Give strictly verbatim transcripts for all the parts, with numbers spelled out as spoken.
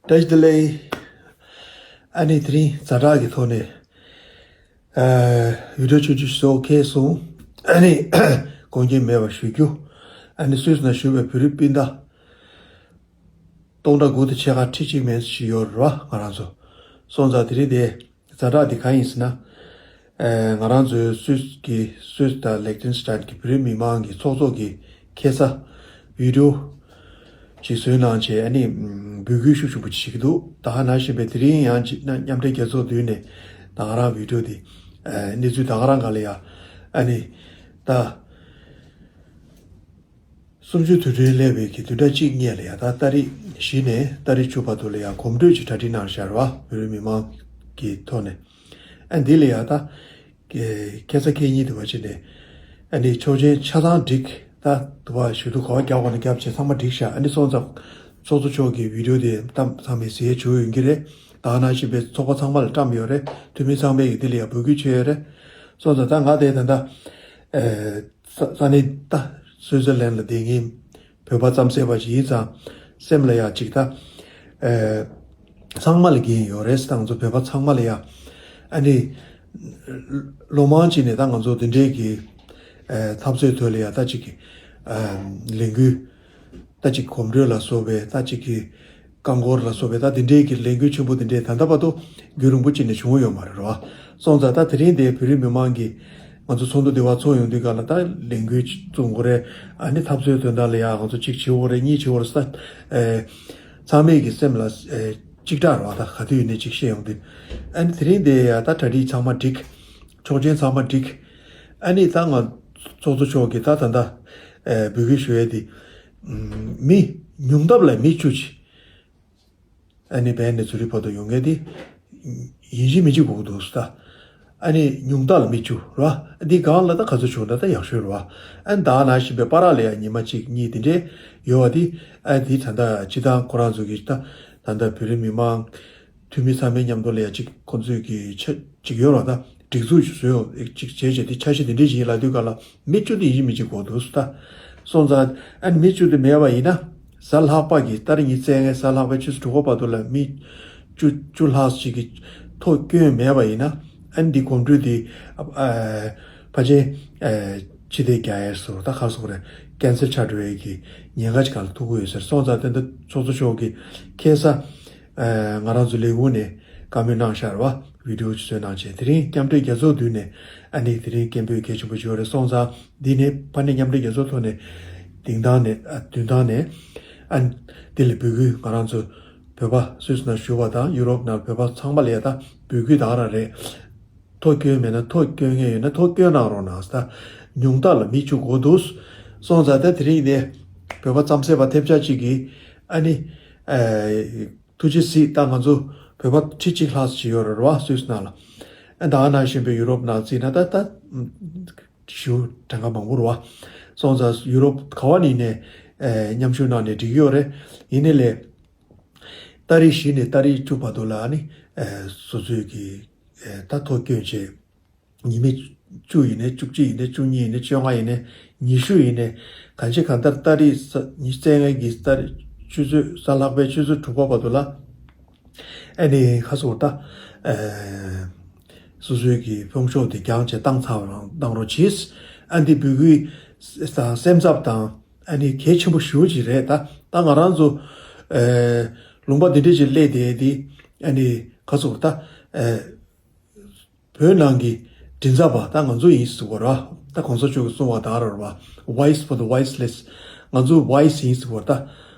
བཀྲ་ཤིས་བདེ་ལེགས། ཨ་ནི་དེ་རིང་ཛ་དྲག་གི་ཐོག་ནས་ཨ་བི་ཌིའོ་ཆུང་ཆུང་ཞིག་བཟོ་མཁན་སོང་། ཨ་ནི་དགོངས་འགལ་མེད་པར་ཞུ་རྒྱུ། ཨ་ནི་སུད་སི་ན་བཞུགས་པའི་བོད་རིགས་སྤུན་ཟླ་སྟོང་ཕྲག་དགུ་དང་ཕྱེད་ཀ་ཁྲི་གཅིག་མན་ཞིག་ཡོད་རེད་བ། ང་རང་ཚོ་སོང་ཙང་དེ་རིང་དེ། ཛ་དྲག་འདི་གང་ཡིན་ཟེར་ན། ཨེ། ང་རང་ཚོའི་སུད་ཀྱི་སུད་དང་ལེག་ཏེན་སི་ཏན་གྱི་བོད་རིགས་མི་མང་གི་ཚོགས་གཙོ་གི་ཁ་སང་བི་ཌིའོ་ཅིག་བཟོས་གནང་བྱས། ཨ་ནི་འབོད་སྐུལ་ཤུགས་ཆེན་པོ་བྱེད་ཀྱི་འདུག་ད་ག་ནང་བཞིན་པའི་དེ་རིང་ཡང་ཅིག་མཉམ་འབྲེལ་རྒྱལ་ཚོགས་མདུན་ནས་ད་ག་རང་བི་ཌིའོ་འདི་ཨེ་གནས་ཚུལ་ད་ག་རང་ག་ལ་ཡ་ཨ་ནི་ད། གསུམ་བཅུའི་དུས་དྲན་སླེབས་པའི་གི་བདུན་ཕྲག་གཅིག་སྔོན་ལ་ཡ་ད་ཏ་རིག་བཞི་ནས་ཏ་རིག་བཅུ་བར་དུ་ལ་ཡ་གོམ་བགྲོད་ཅིག་གྲ་སྒྲིག་གནང་བཞག་རེད་བ། བོད་རིགས་མི་མང་གི་ཐོག་ནས། ཨ་འདི་ལ་ཡ་ད་ཁ་ས་ཁེ་གཉིས་དུ་བ་ཅི་ནས་ཨ་ནི་ཆོག་མཆན་ཆ་ཚང་འགྲིག་ད་དུ་བ་ཞུ་དུ་ག་བ་རྒྱག་གོ་ན་རྒྱབ་བྱས་ཚང་མ་འགྲིག་ཤག་ཨ་ནི་སོང་ཙང་ཚོགས་གཙོ་མཆོག་གི་བི་ཌིའོ་དེ་གཏམ་ཚང་མས་གཟིགས་བྱུང་ཡོང་གི་རེད། ད་ག་ནང་བཞིན་པའི་ཚོགས་པ་ཚང་མ་ལ་བཀྲམ་ཡོད་རེད། འཐུས་མི་ཚང་མས་ཡི་དེ་ལ་ཡ་འབོད་སྐུལ་བྱས་ཡོད་རེད། སོང་ཙང་ད་ང་དེ་ད་ད་ཨེ། ས་ས་གནས་ད་སུའི་ཙི་ལན་ལ་བསྡད་མཁན་བོད་པ་རྩམ་ཟས་པ་ཞིག་ཡིན་ཙང་སེམས་ལ་ཡ་ཅིག་ད་ཨེ་ཚང་མ་ལ་འགན་ཡོད་རེད། ད་ང་ཚོ་བོད་པ་ཚང་མ་ལ་ཡ་ཨ་ནི་ལོ་མང་ཅིག་ནས་ད་ང་ཚོ་འདི་འདྲའི་གི་ཨེ་འཐབ་རྩོད་ཐོག་ལ་ཡ་ད་ཅིག་གི་ཨེ་ལས་འགུལ་ད་ཅིག་གོམ་བགྲོད་ལ་སོགས་པའི་ད་ཅིག་གི་རྐང་འཁོར་ལ་སོགས་པའི་ད་དེ་འདྲའི་གི་ལས་འགུལ་ཆེན་པོ་དེ་འདྲའི་ད་ལྟ་བར་དུ་རྒྱུན་རིང་པོ་ཅིག་ནས་བྱུང་ཡོད་མ་རེད་རོ། སོང་ཙང་ད་དེ་རིང་དེ་བོད་རིགས་མི་མང་གིས་ང་ཚོ་ཚོགས་འདུ་དེ་བ་ཚོགས་ཡོང་དུས་ག་ལ་ད་ལས་འགུལ་བཙུགས་དགོས་རེད། ཨ་ནི་འཐབ་རྩོད་དོན་དག་ལ་ཡ་ང་ཚོ་གཅིག་བྱེད་དགོས་རེད། གཉིས་བྱེད་དགོས་རེད་ས། ཨེ། ཚང་མས་གི་སེམས་ལ་ཨེ་གཅིག་སྒྲ་རོ། ད་ག་དུས་ཡིན་ནའི་གཅིག་བཤད་ཡོང་དུས་ཨ་ནི་དེ་རིང་དེ་ཡ་ད་གྲ་སྒྲིག་ཚང་མ་འགྲིག་ཆོག་མཆན་ཚང་མ་འགྲིག་ཨ་ནི་ད་ང་ཚོགས་གཙོ་མཆོག་གིས་ད་ད་ལྟ་ཨེ་འབོད་སྐུལ་ཞུ་ཡས་དེ་མི་ཉུང་མཐའ་ལ་མི་བཅུ་ཅིག་ཨ་ནི་བན་ནས་ཛུ་རིག་བར་དུ་ཡོང་མཁན་དེ་ཡིན་གཅིག་མིན་གཅིག་དགོས་ཀྱི་འདུག་ཟེར། ད་ཨ་ནི་ཉུང་མཐའ་ལ་མི་བཅུ་ར། འདི་སྒང་ལ་ད་ག་ཚོད་བྱུང་ན་ད་ཡག་ཤོས་རེད་བ། ཨ་ནི་ད་ནང་བཞིན་པའི་པ་ར་ལ་ཡ་ཉི་མ་གཅིག་གཉིས་དེ་འདྲས་ཡོད་བ། དེ་ཨ་འདི་ད་ལྟ་སྤྱི་བཏང་ཁོ་རང་ཚོ་གི་ད་ད་ལྟ་བོད་རིགས་མི་མང་འཐུས་མི་ཚང་མའི་མཉམ་དུ་ལ་ཡ་གཅིག་ཁོ་ཚོས་གི་ཆ་གཅིག་ཡོད་ར། ད་སྒྲིག་འཛུགས་ཤིག་བཟོས་ཡོང་གཅིག་བྱས་བྱས་དེ་འཆར་གཞི་དེ་འདྲས་ཞིག་ཡིན་ལབ་དུས་ག་ལ། མི་བཅུ་དེ་ཡིན་གཅིག་མིན་གཅིག་དགོས་འདུག་ཟེར། ད་སོང་ཙང་ཨ་ནི་མི་བཅུ་དེ་མེད་པ་ཡིན་ན་གཟའ་ལྷག་པ་གི་ཏ་རིག་ཉི་ཤུ་རྩ་ལྔ་གཟའ་ལྷག་པའི་ཆུ་ཚོད་དྲུག་པ་བར་དུ་ལ་མི་བཅུ་བཅུ་ལྷག་ཅིག་གི་ཐོ་བསྐྱོན་མེད་པ་ཡིན་ན་ཨ་ནི་འདི་གོམ་བགྲོད་དེ་ཨ་ཕལ་ཆེར་ཨ་ཕྱི་བལྟས་རྒྱག་ཡས་སོ། ད་ག་རེ་ཟེར་དགོས་རེད། ཀན་སེལ་ཆགས་འགྲོ་ཡས་ཀྱི་ཉེན་ཁ་ཅིག་ག་ལ་ཐུག་གི་ཡོད་ཟེར། སོང་ཙང་དེ་འདི་ཚོགས་གཙོ་མཆོག་གིས་ཁ་སང་ཨ་ང་རང་ཚོ་ལས་ཁུངས་ནས་བཀའ་མོལ་གནང་བཞག་རེད་བ། བི་ཌིའོ་ཅིག་བཟོས་གནང་བྱས་དེ་རིང་མཉམ་འབྲེལ་རྒྱལ་ཚོགས་མདུན་ནས་ཨ་ནི་དེ་རིང་སྐད་འབོད་གལ་ཆེན་པོ་ཞིག་ཡོད་རེད། སོང་ཙང་འདི་ནས་ཕ་ནས་མཉམ་འབྲེལ་རྒྱལ་ཚོགས་ཐོག་ནས་དིང་ཐང་ནས་ཨ་མདུན་ཐང་ནས་ཨ་ནི་འདི་ལ་འབོད་སྐུལ་ང་རང་ཚོ་བོད་པ་སུད་སི་ནང་བཞུགས་པ་དང་ཡུ་རོབ་ནང་བོད་པ་ཚང་མ་ལ་ཡ་ད་འབོད་སྐུལ་ད་ག་རང་རེད། ཐོ་བསྐྱོན་མེད་ན་ཐོ་བསྐྱོན་མཁན་ཡོད་ན་ཐོ་བསྐྱོན་གནང་རོགས་གནང་ཟེར། ད་ཉུང་མཐའ་ལ་མི་བཅུ་དགོས་འདུག་སོང་ཙང་ད་དེ་རིང་ནས་བོད་པ་རྩམ་ཟས་པ་ཐེབས་ཆག་ཅིག་གིས་ཨ་ནི་ཨ། ཐུགས་རྗེ་གཟིགས། ད་ང་ཚོ་བོད་པ་ཁྲི་གཅིག་ལྷག་ཅིག་ཡོད་རེད་བ་སུད་སི་ནང་ལ། ཨ་ད་ག་ནང་བཞིན་པའི་ཡུ་རོབ་ནང་བརྩིས་ན་ད་ད་ཞུ་གྲངས་ཀ་མང་པོ་རེད་བ། སོང་ཙང་ཡུ་རོབ་ག་བ་ནས་ནས་ཨེ་མཉམ་ཞུགས་གནང་ནས་འགྲིག་གི་ཡོད་རེད། ཡིན་ནའི་ལས་ཏ་རིག་བཞི་ནས་ཏ་རིག་བཅུ་བར་དུ་ལ་ཨ་ནི་ཨེ་སོ་སོའི་གི་ཨེ་ད་ཐོ་བསྐྱོན་བྱས། ཉི་མ་བཅུ་ཡིན་ནའི་བཅུ་གཅིག་ཡིན་ནའི་བཅུ་གཉིས་ཡིན་ནའི་བཅོ་ལྔ་ཡིན་ནའི་ཉི་ཤུ་ཡིན་ནའི་གང་ཅི་གང་ལྟར་ཏ་རིག་གཟའ་ཉི་ཤུ་རྩ་ལྔ་གི་ཏ་རིག་ཆུ་ཚོད་གཟའ་ལྷག་པའི་ཆུ་ཚོད་དྲུག་པ་བར་དུ་ལ་ཨ་ནི་ཁ་སོ་ད་ཨེ་སོ་སོའི་གི་ཕོན་ཆོག་དེ་རྒྱང་ཆེ་བཏང་ཚར་བ་རང་གནང་རོགས་གྱིས། ཨ་འདི་འབོད་སྐུལ་དང་སེམས་འཚབ་དང་ཨ་ནི་གལ་ཆེན་པོ་ཞེ་པོ་ཅིག་རེད། ད་ད་ང་རང་ཚོ་ཨེ་ལུང་པ་འདི་འདྲ་ཅིག་སླེབས་བསྡད་དེ་ཨ་ནི་ཁ་སོ་ད་ཨེ། བོད་ནང་གི་མགྲིན་ཚབ་པ་ད་ང་ཚོ་ཡིན་ཟེར་བ་ར། ད་གོང་ས་མཆོག་གིས་གསུངས་པ་ད་ར་ར་བ། Voice for the voiceless. ང་ཚོ་voice ཡིན་ཟེར་བ་ད།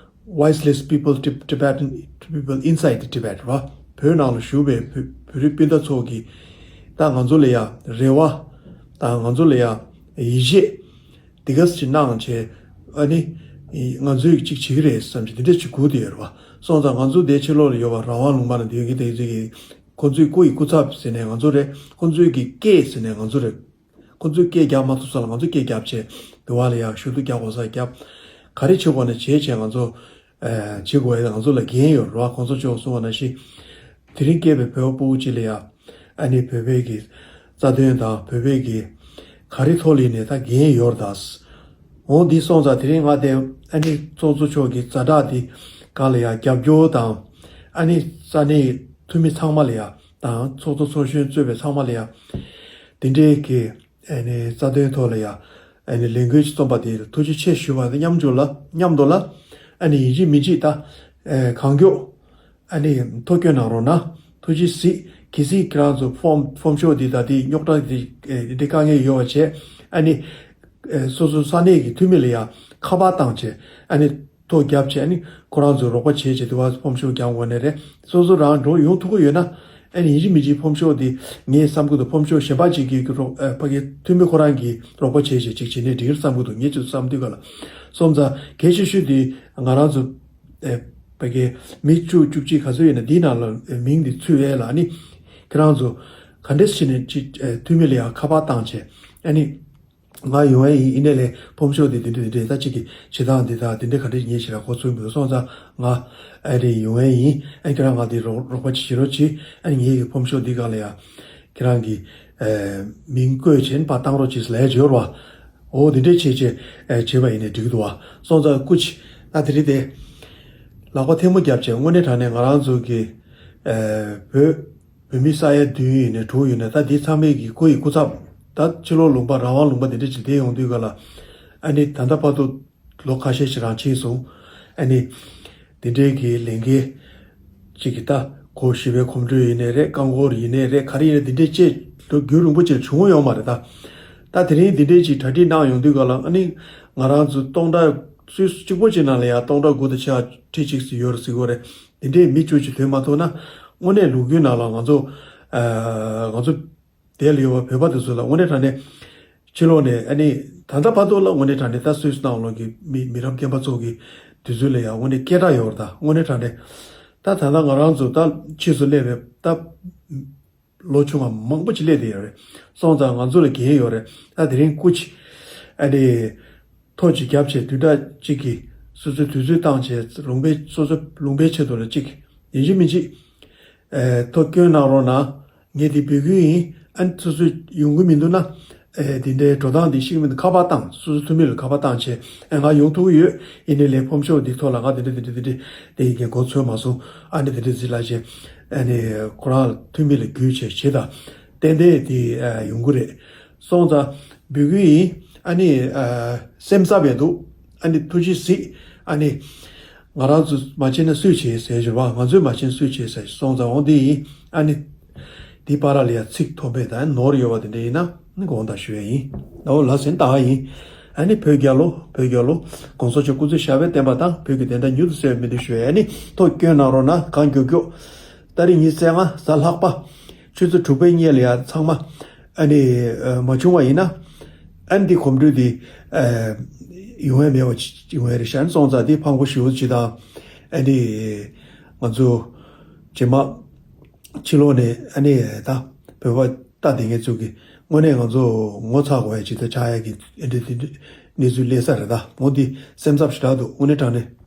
Voiceless people, Tib- Tibetan people inside the Tibet ར། བོད་ནང་ལ་བཞུགས་པའི་བོད་བོད་རིགས་སྤུན་ཟླ་ཚོ་གིས་ད་ང་ཚོ་ལ་ཡ་རེ་བ་དང་ང་ཚོ་ལ་ཡ་ཡིད་ཆེས་འདི་ག་ཅིག་གནང་བྱས་ཨ་ནི་ང་ཚོས་ཅིག་བྱེད་ཀྱི་རེད་བསམ་གྱི་འདི་འདྲ་ཅིག་སྒུག་བསྡད་ཡོད་ར་བ། སོང་ཙང་ང་ཚོ་འདིའི་ཕྱི་ལོགས་ལ་ཡོད་པ་རང་དབང་ལུང་པ་ན་སྡོད་ཀྱི་དེ་ཚོ་གིས། ཁོ་ཚོས་སྐུ་ཡི་སྐུ་ཚབ་ཟེར་ནས་ང་ཚོ་རེད། ཁོ་ཚོས་ཀྱི་སྐད་ཟེར་ནས་ང་ཚོ་རེད། ཁོ་ཚོས་སྐད་རྒྱག་མ་ཐུབ་ས་ལ་ང་ཚོས་སྐད་རྒྱབ་བྱས་འདི་བ་ལ་ཡང་ཞུ་གཏུག་རྒྱག་དགོས་ས་རྒྱབ། ག་རེ་བྱེད་དགོས་ན་བྱས་བྱས་ང་ཚོ་ཨ་བྱེད་དགོས་ཡ་ང་ཚོ་ལ་འགན་ཡོད་རེད་བ། གོང་ས་མཆོག་གསུངས་པ་ནང་བཞིན། དེ་རིང་སྐྱེས་པའི་བོད་པ་ཕྲུ་གུ་ཅིག་ལ་ཡང་ཨ་ནི་བོད་པའི་གི་རྩ་དོན་དང་བོད་པའི་གི་ག་རེ་ཐོག་ལ་ཡིན་ནའི་ད་འགན་ཡོད་རེད་ད། འོ་འདི་སོང་ཙང་དེ་རིང་ང་དེ་ཨ་ནི་ཚོགས་གཙོ་མཆོག་གི་ཛ་དྲག་འདི་སྒང་ལ་ཡང་རྒྱབ་སྐྱོར་དང་ ཨ་ནི་ས་གནས་འཐུས་མི་ཚང་མ་ལ་ཡ་དང་ཚོགས་གཙོ་ཚོགས་གཞོན་གཙོས་པའི་ཚང་མ་ལ་ཡ་དེ་འདྲའི་གི་ཨ་ནི་རྩ་དོན་ཐོག་ལ་ཡ་ཨ་ནི་ལས་འགུལ་ཅིག་རྩོམ་པ་དེ་ལ་ཐུགས་རྗེ་ཆེ་ཞུ་བ་དང་མཉམ་འཇོག་ལ་མཉམ་དུ་ལ་ཨ་ནི་ཡིན་གཅིག་མིན་གཅིག་ད་ཨ་གང་མགྱོགས་ཨ་ནི་ཐོ་བསྐྱོན་གནང་རོགས་གནང་། ཐུགས་རྗེ་གཟིགས། གལ་སྲིད་ཁྱེད་རང་ཚོ་ཕོམ་ཕོམ་ཤོག་འདི་ད་ལྟའི་རྙོག་དྲ་འདི་ཨ་འདི་དཀའ་ངལ་ཡོད་པ་བྱས་ཨ་ནི་ཨ་སོ་སོ་ས་གནས་ཀྱི་འཐུས་མི་ལ་ཡང་ཁ་པར་བཏང་བྱས་ཨ་ནི་ཐོ་བརྒྱབ་བྱས་ཨ་ནི་ཁོ་རང་ཚོས་རོགས་པ་བྱས་བྱས་དུ་བ་ཕོམ་ཤོག་རྒྱག་དགོས་ནི་རེད། སོ་སོ་རང་འགྲོ་ཡོང་ཐུབ་ཀྱི་ཡོད་ན་ཨ་ནི་ཡིན་གཅིག་མིན་གཅིག་ཕོམ་ཤོག་འདི་ངས་བསམ་གྱི་འདུག་ཕོམ་ཤོག་གཞན་པ་ཅིག་གིས་རོགས་ཨ་ཕ་གི་འཐུས་མི་ཁོ་རང་གིས་རོགས་པ་བྱས་བྱས་ཅིག་བྱས་ནས་འགྲིག་གི་རེད་བསམ་གྱི་འདུག་ངས་ཅིག་བསམ་དུས་ག་ལ་སོང་ཙང་གལ་ཆེ་ཤོས་འདི་ང་རང་ཚོ་ཨེ་ཕ་གི་མི་བཅུ་བཅུ་གཅིག་ག་ཚོད་ཡོད་ན་འདིའི་ནང་ལ་ཨེ་མིང་འདི་ཚུད་ཡས་ལ་ཨ་ནི་ཁྱེད་རང་ཚོ་ག་འདྲས་བྱས་ནས་ཅིག་ཨེ་འཐུས་མི་ལ་ཡང་ཁ་པར་བཏང་བྱས་ཨ་ནི། ང་ཡོང་ཡས་ཡིན། ཡིན་ནའི་ལས་ཕོམ་ཤོག་འདི་འདི་འདྲ་འདི་འདྲ་ད་ཅིག་གི་བྱེད་སྟངས་འདི་དང་འདི་འདྲ་ག་འདྲ་ངས་ཞེ་དྲག་གོ་ཚོད་མི་འདུག་སོང་ཙང་ང་ཨ་རེ་ཡོང་ཡས་ཡིན། ཨ་ཁྱེད་རང་ང་འདི་རོགས་རོགས་པ་ཅིག་བྱེད་རོགས་གྱིས། ཨ་ངེད་ཀྱི་ཕོམ་ཤོག་འདི་སྒང་ལ་ཡ་ཁྱེད་རང་གི་ཨ་མིང་བཀོད་བྱས་ནས་ཕར་བཏང་རོགས་གྱིས་ལབ་ཡས་ཡོད་རེད་བ། འོ་འདི་འདྲ་བྱས་བྱས་ཨ་བྱས་པ་ཡིན་ནའི་འགྲིག་གི་འདུག་བ། སོང་ཙང་སྐུ་མཁྱེན་ད་དེ་རིང་དེ་ལག་པ་ཐལ་མོ་བརྒྱབ་བྱས་དངོས་གནས་དྲང་གནས་ང་རང་ཚོ་གི་ཨ་བོད་བོད་མི་ས་ཡ་བདུན་ཡིན་ནའི་དྲུག་ཡིན་ནའི་ད་འདི་ཚང་མས་ཀྱི་སྐུ་ཡི་སྐུ་ཚབ། ད་ཕྱི་ལོགས་ལུང་པ་རང་དབང་ལུང་པ་འདི་འདྲ་ཅིག་བསྡད་ཡོང་དུས་ག་ལ་ཨ་ནི་ད་ལྟ་བར་དུ་ལོ་ཁ་ཤས་ཤིག་རང་ཕྱིན་སོང་། ཨ་ནི་འདི་འདྲའི་གི་ལས་འགན་ཅིག་གི་ད་གོ་ཞི་བའི་གོམ་བགྲོད་ཡིན་ནའི་རེད། རྐང་འཁོར་ཡིན་ནའི་རེད། ག་རེ་ཡིན་ནའི་འདི་འདྲའི་ཅིག་ལོ་རྒྱུན་རིང་པོ་ཅིག་བྱུང་ཡོད་མ་རེད་ད། ད་དེ་རིང་འདི་འདྲའི་ཅིག་གྲ་སྒྲིག་གནང་ཡོང་དུས་ག་ལ་ཨ་ནི་ང་རང་ཚོ་སྟོང་ཕྲག་སུས་གཅིག་པོ་ཅིག་ནང་ལ་ཡང་སྟོང་ཕྲག་དགུ་དང་ཕྱེད་ཁྲི་གཅིག་ཙམ་ཡོད་རེད་ཟེར་གོ་རེད། དེ་འདྲའི་མི་བཅུ་ཅིག་ཐོན་མ་ཐུབ་ན་དངོས་གནས་ལོ་རྒྱུས་ནང་ལ་ང་ཚོ་ཨ་ང་ཚོ་དེ་ལ་ཡོད་པ་བོད་པ་དེ་ཚོ་ལ་དངོས་གནས་དྲང་གནས་ཕྱི་ལོགས་ནས་ཨ་ནི་ད་ལྟ་བར་དུ་ལ་དངོས་གནས་དྲང་གནས་ད་སུད་སི་ནང་ལོགས་ཀྱི་མི་མི་རབས་རྒན་པ་ཚོ་གི་དུས་ཚོད་ལ་ཡང་དངོས་གནས་སྐད་གྲགས་ཡོད་རེད། ད་དངོས་གནས་དྲང་གནས་ད་ད་ལྟ་ང་རང་ཚོ་ད་ཕྱིས་སུ་སླེབས་པའི་ད། ལོ་ཆུང་བ་མང་པོ་ཅིག་སླེབས་བསྡད་ཡོད་རེད། སོང་ཙང་ང་ཚོ་ལ་འགན་ཡོད་རེད། ད་དེ་རིང་སྐུ་མཁྱེན་ཨ་ནི་ཐོ་ཅིག་བརྒྱབ་བྱས་བདུན་ཕྲག་གཅིག་གི་སོ་སོའི་དུས་ཚོད་བཏང་བྱས་ལུང་པའི་སོ་སོ་ལུང་པའི་ཆེད་དུ་ལ་གཅིག་ཡིན་གཅིག་མིན་གཅིག་ཨེ་ཐོ་བསྐྱོན་གནང་རོགས་གནང་། ངས་འདི་འབོད་སྐུལ་ཡིན། ཨ་ནི་སོ་སོ་ཡོང་གི་མི་འདུག་ན་ཨེ་དེ་འདྲའི་འགྲོ་སྟངས་འདི་ཤེས་ཀྱི་མི་འདུག་ཁ་པར་བཏང་། སོ་སོ་འཐུས་མི་ལ་ཁ་པར་བཏང་བྱས་ཨེ་ང་ཡོང་ཐུབ་ཀྱི་ཡོད། ཡིན་ནའི་ལས་ཕོམ་ཤོག་འདི་ཐོག་ལ་ང་དེ་འདྲ་དེ་འདྲ་དེ་འདྲ་དེ་ཡི་གེ་གོ་ཚོད་མ་སོང་། ཨ་ནི་དེ་འདྲ་ཟིག་ལ་བྱས། ཨ་ནི་ཁོ་རང་ལ་འཐུས་མི་ལ་བརྒྱུད་བྱས་བྱེད་དང་། ཏན་ཏན་དེ་ཨ་ཡོང་གི་རེད། སོང་ཙང་འབོད་སྐུལ་ཡིན། ཨ་ནི་ཨ་སེམས་འཚབ་ཡས་འདུག་ཨ་ནི་ཐུགས་རྗེ་གཟིགས། ཨ་ནི་ང་རང་ཚོ་མ་བྱས་ན་སུས་བྱེད་ཟེར་ཞུ་བ། ང་ཚོས་མ་བྱས་ན་སུས་བྱེད་ཟེར། སོང་ཙང་འོང་དེ་ཡིན། ཨ་ནི་དེ་བར་ལ་ཡ་ཚིག་ཐོ་བས་ད་ནོར་ཡོད་པ་དེ་འདྲ་ཡིན་ན་དགོངས་དག་ཞུ་ཡས་ཡིན། འོ་ལ་སེང་ཏག་ཡིན། ཨ་ནི་བོད་རྒྱལ་ལོ། བོད་རྒྱལ་ལོ། གོང་ས་མཆོག་སྐུ་ཚེ་ཞབས་པད་བརྟན་པ་དང་བོད་ཀྱི་བདེན་མཐའ་མྱུར་དུ་གསལ་བའི་སྨོན་འདུན་ཞུ་ཡས། ཨ་ནི་ཐོ་བསྐྱོན་གནང་རོགས་གནང་། གང་མགྱོགས་མགྱོགས། ཏ་རིག་ཉི་ཤུ་རྩ་ལྔ་གཟའ་ལྷག་པ། ཆུ་ཚོད་དྲུག་པའི་སྔོན་ལ་ཡ་ཚང་མ་ཨ་ནི་ཨ་མ་བྱུང་བ་ཡིན་ན་ཨ་ནི་འདི་གོམ་བགྲོད་འདི་ཨ་ཡོང་ཡ་མེད་པ་ཅིག་ཡོང་ཡ་རེད་ཤག་སོང་ཙང་འདི་ཕངས་པོ་ཞེ་པོ་ཅིག་དང་། ཨ་ནི་ང་ཚོ་རྗེས་མ་ཕྱི་ལོགས་ནས་ཨ་ནི་ད་བོད་པ་ལྟ་བསྡད་མཁན་ཚོ་གི་དངོས་གནས་ང་ཚོ་ངོ་ཚ་དགོས་ཡ་ཅིག་ད་ཆགས་ཡ་གི་ཨ་འདི་འདི་གནས་ཚུལ་སླེབས་ས་རེད། ད་འོ་འདི་སེམས་འཚབ་ཞེ་དྲག་འདུག་དངོས་གནས་དྲང་གནས།